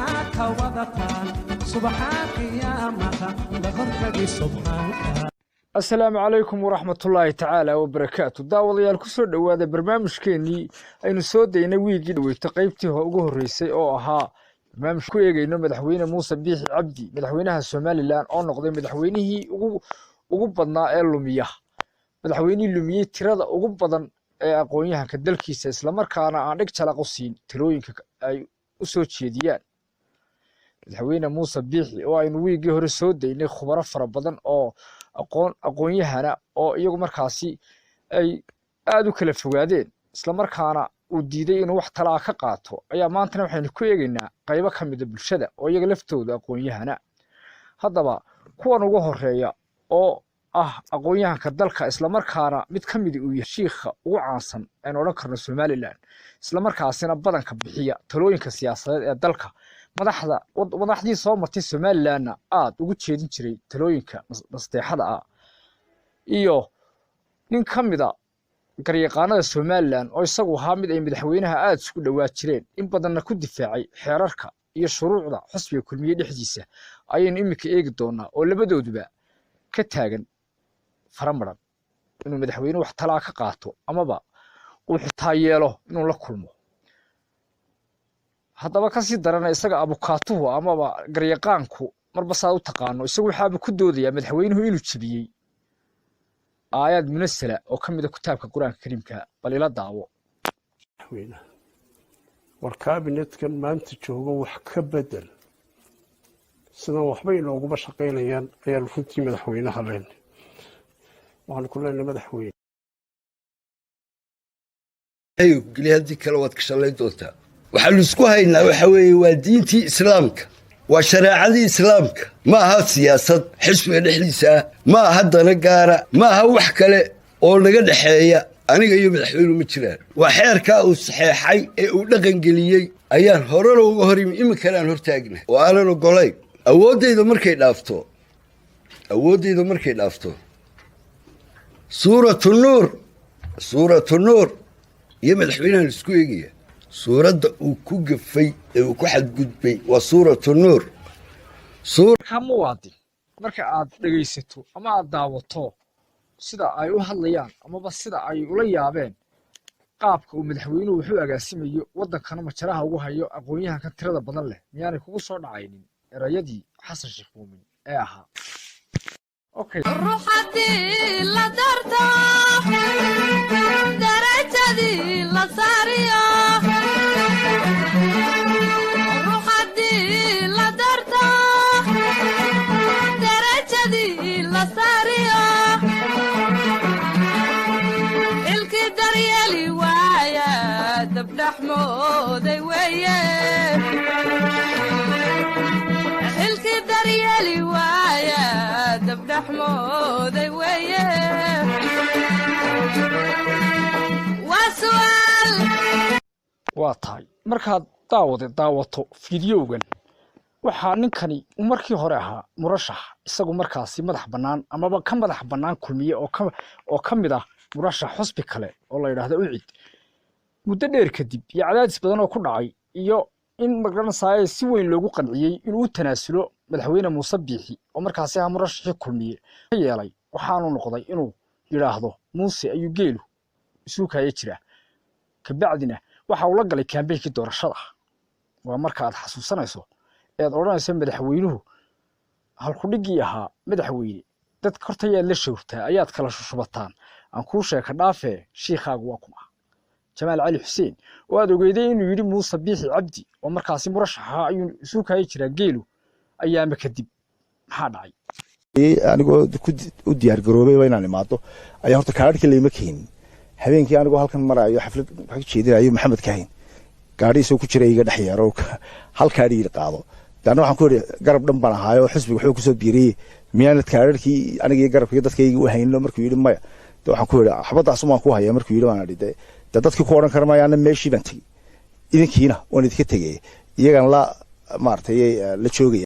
Maxaad ka wadataan subaxaa qiyaamaha la hortagi subxaanka? Asalaamu calaykum waraxmatullaahi tacaala wabarakaatu. Daawadayaal, kusoo dhowaada barnaamijkeennii aynu soo daynay wiiggii dhaweyto, qaybtii ugu horreysay oo ahaa barnaamij ku eegeyno Madaxweyne Muuse Biixi Cabdi, madaxweynaha Somaliland, oo noqday madaxweynihii ugu badnaa ee lumiya, madaxweynihii lumiyey tirada ugu badan ee aqoon-yahanka dalkiisa, islamarkaana aan dhig jalaq u siin talooyinka ay u soo jeediyaan. Madaxweyne Muuse Biixi oo aynu wiiggii hore soo daynay khubaro fara badan oo aqoon-yahana oo iyagu markaasi ay aada u kala fogaadeen, islamarkaana uu diiday inuu wax talaa ka qaato, ayaa maantana waxaynu ku eegeynaa qaybo ka mida bulshada oo iyaga laftooda aqoon-yahana. Haddaba kuwan ugu horeeya oo ah aqoon-yahanka dalka, islamarkaana mid ka midi uu yahay shiikha ugu caansan aynu odhan karno Somaliland, islamarkaasina badanka bixiya talooyinka siyaasadeed ee dalka, madaxda madaxdii soo martay Somalilandna aada ugu jeedin jiray talooyinka nasteexada ah, iyo nin ka mida garyaqaanada Somaliland oo isagu ahaa mid ay madaxweynaha aada isku dhowaa jireen, in badanna ku difaacay xeerarka iyo shuruucda xusbiga Kulmiye dhexdiisa, ayaynu iminka eegi doonaa, oo labadooduba ka taagan faramaran inuu madaxweyne wax talaa ka qaato amaba uu xitaa yeelo inuu la kulmo. Haddaba kasii darana, isaga abukaatuhu amaba garyaqaanku, marba saad u taqaano, isagu waxaaba ku doodayaa madaxweynuhu inuu jebiyey aayaad munasala oo ka mida kitaabka Qur-aanka Kariimka. Bal ila daawo. Madaxweynaha, war kabinetkan maanta joogo wax ka bedel, sidan waxba inooguma shaqaynayaan ayaanu runtii madaxweynaha leenay. Waxaanu ku leenahay, madaxweyne, geli, haddii kale waad ka shallayn doontaa. Waxaanu isku haynaa waxa weeye waa diintii Islaamka, waa shareecadii Islaamka. Ma aha siyaasad xisbiga dhexdiisa ah, ma aha dana gaara, ma aha wax kale oo naga dhexeeya aniga iyo madaxweynuhu ma jiraan. Waa xeerkaa uu saxeexay ee uu dhaqangeliyey ayaan horena uga hor yimi, iminkana aan hortaagna oo aanan ogolayn. Awooddayda markay dhaafto, awooddayda markay dhaafto, Suuratu Nuur, Suuratu Nuur iyo madaxweynahan isku eegaya, suuradda uu ku gafay ee uu ku xadgudbay waa Suuratu Nuur. Markaa muwaadin, marka aad dhegaysato ama aad daawato sida ay u hadlayaan amaba sida ay ula yaabeen qaabka uu madaxweynuhu wuxuu agaasimayo waddankana majaraha ugu hayo aqoon-yahankan tirada badan leh, miyaanay kugu soo dhacaynin erayadii Xasan Sheekh Muumin ee ahaa, okay? Ruuxadii la darto, darajadii la saariyo, ruuxadii la darto, darajadii la saariyo, ilkii daryeeli waaya dabdhaxmooday weeye, xilkii daryeeli waaya dabdhaxmooday weeye. Waa su'aal. Waa tahay, markaad daawade daawato fiidiyowgan, waxaa ninkani uu markii hore ahaa murashax isagu markaasi madax bannaan amaba ka madax bannaan Kulmiye, oo ka mid ah murashax xusbi kale oo la yidhaahdo UCID. Muddo dheer kadib iyo cadaadis badan oo ku dhacay iyo in magaranasaaye si weyn loogu qanciyey inuu u tanaasulo Madaxweyne Muuse Biixi oo markaasi ahaa murashaxii Kulmiye ka yeelay, waxaanu noqday inuu yidhaahdo Muuse ayuu geelu isuukaya jira. Kabacdina waxa uu la galay kaambeynkii doorashada. Waa marka aad xasuusanayso eed odhanayso madaxweynuhu halkudhiggii ahaa, "Madaxweyne, dadka horta ayaad la showrtaa, ayaad kala shushubataan?" Aan kuu sheeka dhaafee, shiikhaagu waa kuma? Jamaal Cali Xuseen oo aad ogeyday inuu yidhi Muuse Biixi Cabdi oo markaasi murashax ahaa ayuu isuukaya jiraa geelu, ayaama kadib maxaa dhacay? Anigoo u diyaar garoobay inaan imaado ayaa horta kaadhkii layma keenin. Habeenkii anigoo halkan maraayo, xaflad ka jeedinayo, Maxamed Kahin gaadhi isagoo ku jira iga dhex yeero, hal kaadhi yidhi qaado. Daana waxaan ku idhi garab dhan baan ahaayo, xisbiga wuxuu kusoo biiriyey, miyaanad kaadharkii aniga iyo garabkii dadkaygii u hayno? Markuu yidhi maya, de waxaan ku idhi xabadaas umaan ku haya. Markuu yidhi baan idhi de dadkii ku odhan kara maayo, meeshii baan tegey, idinkiina waan idinka tegay, iyagan la maaragtay la joogaya.